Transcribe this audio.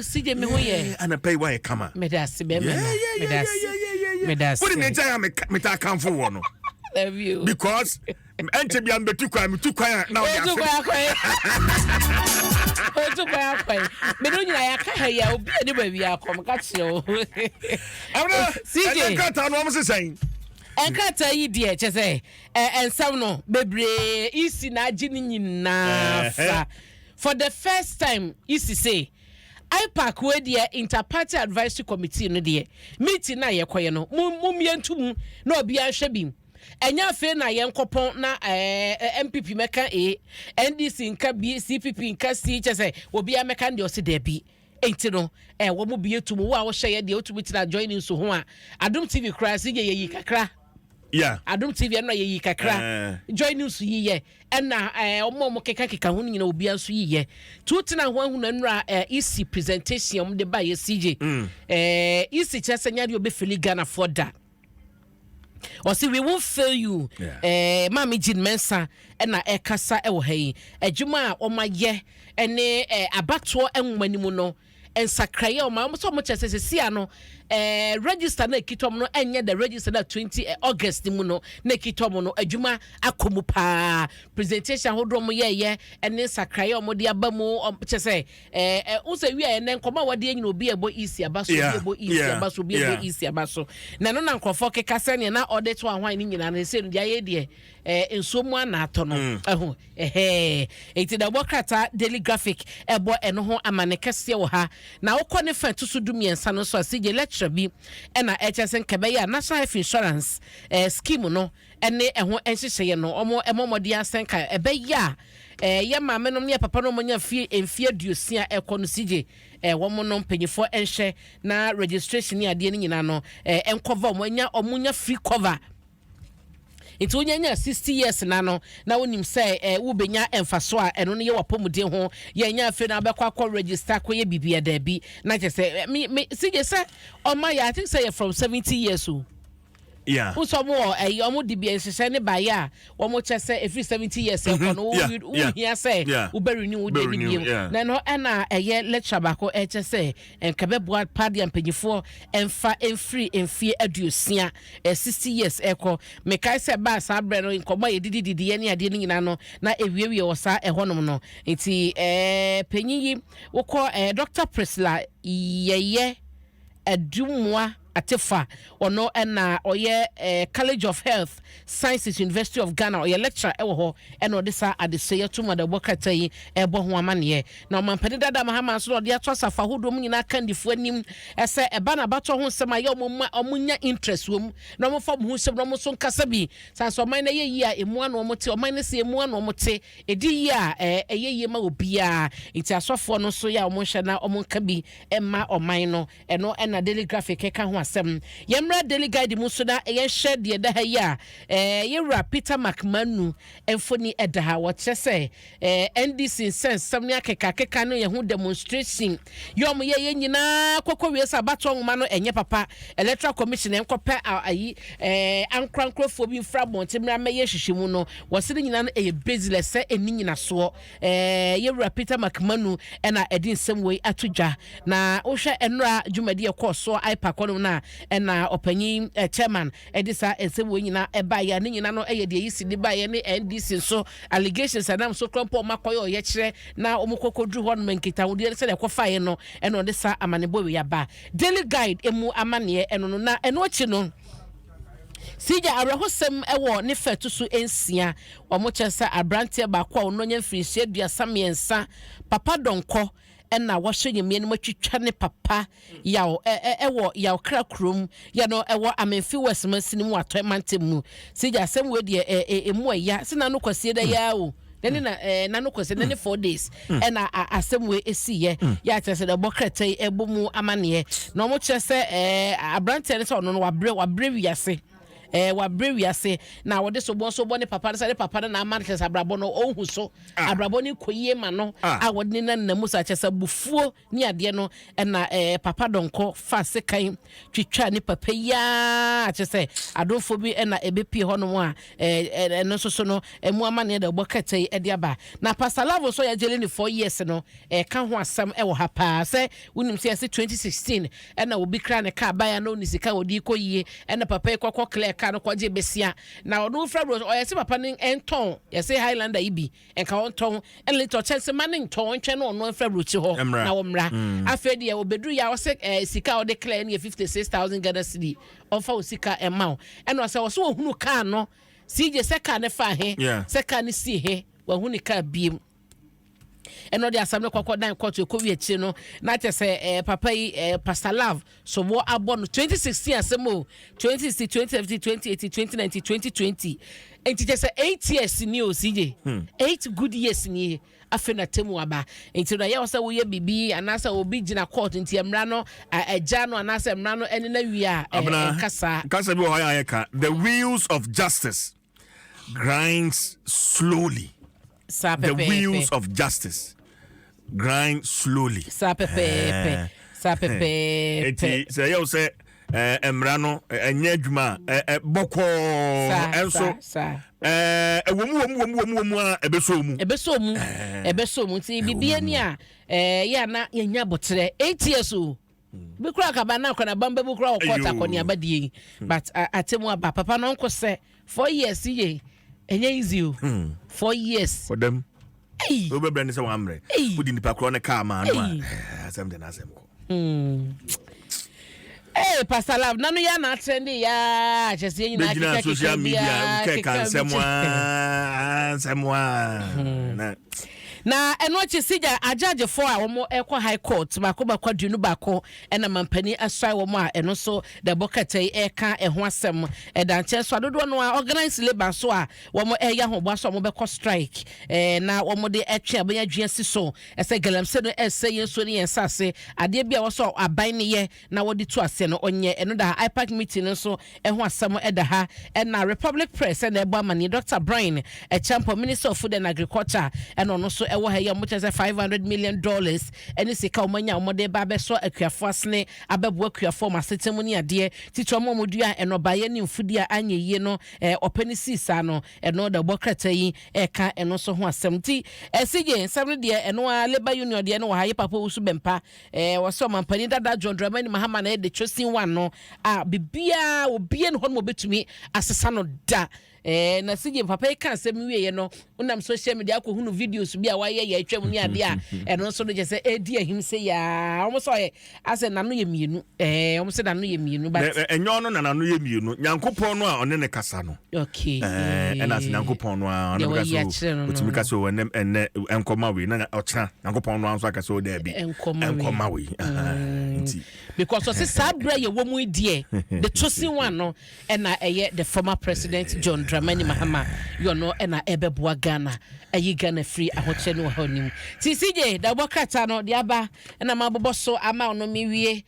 CJ me ho yɛ. Anapa yi wayɛ kama. Meda ase bɛrima na. Meda ase. Meda ase. Wode ne nkyɛn a meta akamfo wɔ no. Love you. Because ɛnkyɛ bia mbetu kwan, metu kwan a na ɔde ase. Otu kwan akwan. Otu kwan akwan. Mede nyina yɛaka ha yi a obi a ne baabi akɔ meka kyerɛ wo. Abena, CJ. Ɛnɛ nkrataa no wɔn sesɛn. Nkrataa yi deɛ kyɛ sɛ nsɛm no bebree isi na agye ne nyinaa fa. For the first time isi se IPAC wei deɛ Inter-Party Advisory Committee no deɛ meeting no a yɛkɔyɛ no mo mommie nto mu na obiara nhwɛ bi. Ɛnyɛ afei na yɛnkɔpɔn na ɛɛ NPP mɛka A, NDC nka B, CPP nka C kyɛ sɛ obiara mɛka no deɛ ɔse daabi. Enti no ɛɛ wɔn bie to mu. Wo a wohyɛ yɛ deɛ wotumi tena join nso ho a Adom TV koraa se yɛ yɛyi kakra. Yeah. Adom TV ɛno na yɛyi kakra. Eh. Joy News yi yɛ ɛna ɛɛ ɔmo a ɔmo keka keka ho no nyina obiara nso yi yɛ. Tu tena ho ahunu ɛnora ɛɛ EC presentation ɔmo de ba yɛ CJ. Ɛɛ EC kyerɛ sɛ nyɛ adeɛ ɔbɛfeli Ghanafoɔ da. Ɔsi we won't fail you. Yeah. Ɛɛ Maame Jean Mensah ɛna ɛkasa ɛwɔ ha yi. Adwuma a ɔmo ayɛ ɛne ɛɛ abatoɔ nwoma no mu no nsakraeɛ a wɔn sɛ wɔn kyerɛ sɛ sɛsi ano register na ekita wɔn no ɛnyɛ the register na 20 August mu no na ekita wɔn no adwuma akɔ mu paa presentation ahodoɔ wɔn yɛɛyɛ ɛne nsakraeɛ a wɔn de aba mu wɔn kyerɛ sɛ ɛɛ wosɛ wia ɛnɛ nkɔmɔ a wɔde anyina obi ɛbɔ EC aba so obi ɛbɔ EC aba so obi ɛbɔ EC aba so na ɛno na nkurɔfoɔ keka sɛ nea na ɔde to ahwan ne nyinaa no sɛ no deɛ ayɛ deɛ nsuo mu ana atɔ no ɛho. Ɛhɛɛ, enti na ɛbɔ krataa Daily Graphic ɛbɔ ɛno ho amane kɛseɛ wɔ ha. Na wokɔ ne fa ɛto so 13 no nso a, CJ lecturer bi ɛna ɛkyerɛ sɛ nka ɛbɛyɛ a National Health Insurance eh, scheme no ɛne ɛho nhyehyɛeɛ no wɔn ɛmɔ mmɔden ara sɛ nka ɛbɛyɛ a eh, yɛ maame nom ne yɛ papa nom nya fie mfeɛ 60 ɛkɔ no CJ eh, wɔn no mpanyinfoɔ ɛnhwɛ na registration ne adeɛ no nyinaa no eh, ɛnkɔva wɔn anya wɔn nya free cover. Nti wonya nya 60 years na no na wonim sɛ eh, wobɛnya mfaso a ɛno no yɛ w'apɔmuden ho yɛnya afei na wobɛkɔ akɔ register akɔyɛ biribi a daabi na kyɛ sɛ eh, me me sigye sɛ ɔma yɛ I think sɛ yɛ from 70 years o. Yeah. Wosɛ ɔmo wɔ ɛyi ɔmo de bi nhyehyɛ ne baayɛ a wɔn kyɛ sɛ efiri 70 years ɛkɔ no wohia sɛ wobɛ renew wo deɛ ne biem na ɛno ɛna ɛyɛ lecture baako ɛkyɛ sɛ nka bɛboa paa deɛ mpanyinfoɔ ɛmfa mfiri mfie 60 60 years ɛkɔ. Mekae sɛ ɛbaa saa berɛ no nkɔmmɔ a yɛdidi didiiɛ ne adeɛ no nyinaa no na ɛwiewie wɔ saa ɛhɔnom no. Nti eh, panyin yi wokɔ eh, Dr. Priscilla Yɛyɛ Adumua Atefa, ɔno ɛna ɔyɛ eh, College of Health Sciences University of Ghana, ɔyɛ lecturer ɛwɔ hɔ, ɛna ɔde saa adesua yi ato mu adawubɔ krataa yi ɛrebɔ ho amaneɛ. Na ɔmampanin dada Mahama nso na ɔde ato asafo ahodoɔ mu nyinaa kandifoɔ anim sɛ ɛba no abatoɔ ho nsɛm a ɛyɛ wɔn ma wɔn nya interest wɔ mu na wɔn fa wɔn ho nhyɛm na wɔn nso nkasa bi. San sɛ ɔman no ɛyɛ yie a emu ano wɔn te, ɔman no sɛ emu ano wɔn te, ɛdi yie a ɛyɛ yie ma obiara. Nti asɔfoɔ no nso yɛ a wɔn nhyɛ na wɔn nka bi mma ɔman no. Ɛno na Daily Graphic ka ho asɛm. Yɛmmra Daily Guide mu nso na yɛnhwɛ deɛ ɛda ha yi a yɛwura Peter McManu mfoni da ha. Wɔkyerɛ sɛ NDC nsɛnsɛm ne akekakeka ne ɛho demonstration yɛ wɔn yɛ yɛ nyinaa kɔkɔ wie sɛ abatoɔ nwoma no ɛnyɛ papa. Electoral Commission nkɔpɛ ayi ankorankorɔfoɔ bi mfra abɔnten mmra mmɛyɛ nhwehwɛmu no. Wɔse ne nyinaa no ɛyɛ baseless sɛ ɛnni nyinasoɔ. Yɛwura Peter McManu na ɛde nsɛm wei ato dwa. Na wohwɛ nnora dwumadi ɛkɔɔ soɔ IPAC hɔnom no a, ɛna ɔpanyin chairman ɛde saa nsɛm wei nyinaa ɛbaeɛ a ne nyinaa no ɛyɛ deɛ EC de baeɛ ne NDC nso allegations ɛnam so kora mpo wɔn akɔyɛ ɔyɛkyerɛ na wɔn kɔkɔduru hɔnom nkitahodie no sɛdeɛ ɛkɔfaeɛ no ɛna ɔde saa amanebɔ wei aba. Daily Guide emu amaneɛ ɛno no na ɛno akyi no Sigya awerɛhosɛm wɔ ne fɛ to so nsia. Wɔkyerɛ sɛ aberanteɛ baako a ɔno anya mfirinhyia 33, Papa Donkor, na wɔahyɛ nyamia no mu atwitwa ne papa yaw wɔ Yawkra kurom yɛ no wɔ Amenfi West mansini mu Atɔe mantam mu. Sigya asɛm wei deɛ ɛmu ɛya sɛ n'ano kwasie da yi ara o. Nane na n'ano kwasie nane 4 days ɛna asɛm wei ɛsiiɛ yɛ akyerɛ sɛ ɛbɔ krataa yi ɛbɔ mu amaneɛ na wɔkyerɛ sɛ aberanteɛ no sɛ ɔno no wabrɛ wabrɛ wiase. Wabrɛ wiase na wɔde soboɔ nso bɔ ne papa no sɛ ne papa no na ama no kyerɛ sɛ abrabɔ no ɔnhu so. Abrabɔ no kɔ yie ma no a wɔde ne nanam mu sa kyerɛ sɛ abufuo ne adeɛ no ɛna papa Dɔnkɔ fa sekan twitwa ne papa yi ara, kyerɛ sɛ adomfoɔ bi ɛna ɛbɛpie hɔnom a ɛno nso so no ɛmu amanneɛ da ɔbɔ kɛtɛ yi ɛde aba. Na Pastor Love nso yɛ gyele ne 4 years no, ɛka ho asɛm ɛwɔ ha paa sɛ wonim sɛ yɛsɛ 2016 ɛna obi kra ne kaa baeɛ na ɔni sika wɔde kɔ yie, ɛna papa yi kɔkɔ clear kaa no kɔgye besia na ɔno wofra bro, ɔyɛ sɛ papa no ɛntɔn yɛsɛ Highlander yi bi nka ɔntɔn, ɛna later ɔkyɛn sɛ ma ne ntɔn, ɔntwɛn na ɔno mfra burokyi hɔ Mmra. na wɔmmra. Afei deɛ obɛduru yɛ a ɔsɛ sika a ɔde clear no yɛ 56,000 Ghana cedi, ɔmfa wo sika ɛma wo. Ɛna ɔsɛ ɔsɛ wɔhunu kaa no CJ sɛ kaa ne fa he sɛ kaa ne si he, wahu ne kaa biem. Ɛna ɔde asɛm no kɔkɔ dan kɔto ɛkɔ wi akyire no na kyɛ sɛ papa yi Pastor Love soboɔ abɔ no 2016 asɛm o, 2016, 2017, 2018, 2019, 2020, nti kyɛ sɛ 8 years ni o, CJ, 8 good years ni. Afei na temu aba, nti na yɛ wɔ sɛ woyɛ biribi anaasɛ obi gyina court nti mmara no agya no anaasɛ mmara no ɛne na wie a Abena, ɛkasa. Kasa bi wɔ hɔ a yɛka, "The wheels of justice grinds slowly." Saa The pɛpɛɛpɛ. wheels of justice grind slowly. Saa pɛpɛɛpɛ, saa pɛpɛɛpɛ. Eti sɛ ɛyɛ wo sɛ mmara no ɛnyɛ adwuma a bɔkɔɔ ɛnso saa ɛwɔ mu wɔ mu wɔ mu wɔ mu wɔ mu a ɛbɛsɔ mu. Ɛbɛsɔ mu, ɛbɛsɔ mu. Nti biribi ani a yɛ ana yɛnya abotrɛ. 8 years o, bi kura kaba na akɔnaba mbɛbu kura wɔ court Ayo. Akɔneaba die yi, but atemu aba. Papa no nko sɛ 4 years yɛ ɛnyɛ easy o, 4 years. Ɔdam. Ei. Wobɛbrɛ ne sɛ wammerɛ. Ei. Wode nipa korɔ ne kaa maa no a Ei. asɛm de n'asɛm kɔ. Hey, Pastor Love nanu yɛ na atrend ya kyɛ sɛ yɛn nyinaa bɛgyina keka social keka media biara, kɛka keka nsɛm bi. a nsɛm a na Na ɛno akyi sigya agyagyefoɔ a wɔn ɛkɔ High Court baako baako 21 ɛna mampanin asɔe wɔn a ɛno nso dɛbɔ kɛtɛ yi ɛka ɛho asɛm. Ɛda nkyɛn so adodoɔ no a organized labour so a wɔn ɛyɛ ahoboa so a wɔn bɛkɔ strike na wɔn de ɛtwe abɛnya adwene si so ɛsɛ galamsey no ɛsɛ yɛn nsuo ne yɛn nsaase adeɛ bi a wɔsɔ aban ne yɛ na wɔde to aseɛ no ɔnyɛ. Ɛno da ha. IPAC meeting no nso ɛho asɛm ɛda ha. Ɛna Republic Press ɛna ɛbɔ amaneɛ Dr Bryan Acheampong, Minister of Food and Agriculture, ɛna ɔno nso ɛwɔ ha yi a wɔn kyerɛ sɛ $500 million ɛne sika a wɔn anya a wɔde ba abɛsɔ akuafoɔ asene abɛboa akuafoɔ wɔn asetena mu ne adeɛ titi wɔn a wɔdua nnɔbaeɛ ne mfudie a anyɛ yie no ɔpɛ ne sii saa no. Ɛno da bɔ krataa yi ɛka ɛno nso ho asɛm. Nti ɛsi gye nsɛm no deɛ ɛno a labour union deɛ no wɔ ha yɛ papa Owusu Bɛmpa wɔsɛ ɔmampanin dada John Dramani Mahama na ɛde chosen one no a biribiara obie no hɔ no ma obɛtumi asesa no da na sigye papa yi ka asɛm wieɛ no, wonam social media akɔhunu videos bi a wayɛ yɛ atwam ne adeɛ a ɛno nso no kyɛ sɛ ɛdi ahim sɛ yaa wɔn sɛ ɔyɛ asɛ n'ano yɛ mmienu, wɔn sɛ n'ano yɛ mmienu, but ɛnyɛ ɔno na n'ano yɛ mmienu, Nyankopɔn no a ɔne ne kasa no. Ɛna sɛ Nyankopɔn no a ɔno Deɛ bɛka wayi sɛ akyerɛ no no. ɔtumi ka sɛ ɛnɛ ɛnɛ ɛnkɔma wei na ɔkyena Nyankopɔn no a nso aka sɛ ɔdaabi. Ɛnkɔma wei. Ɛnkɔma wei. Aha, nti because ɔsɛ saa berɛ a yɛwɔ mu yi deɛ, the chosen one no ɛna ɛyɛ the former President John Dramani Mahama yɛ ɔno ɛna ɛbɛboa Ghana ɛyi Ghana firi ahokyɛ ne ɔhaw nim. Nti CJ dabɔ krataa no de aba ɛna mabobɔ so ama ɔno mewie.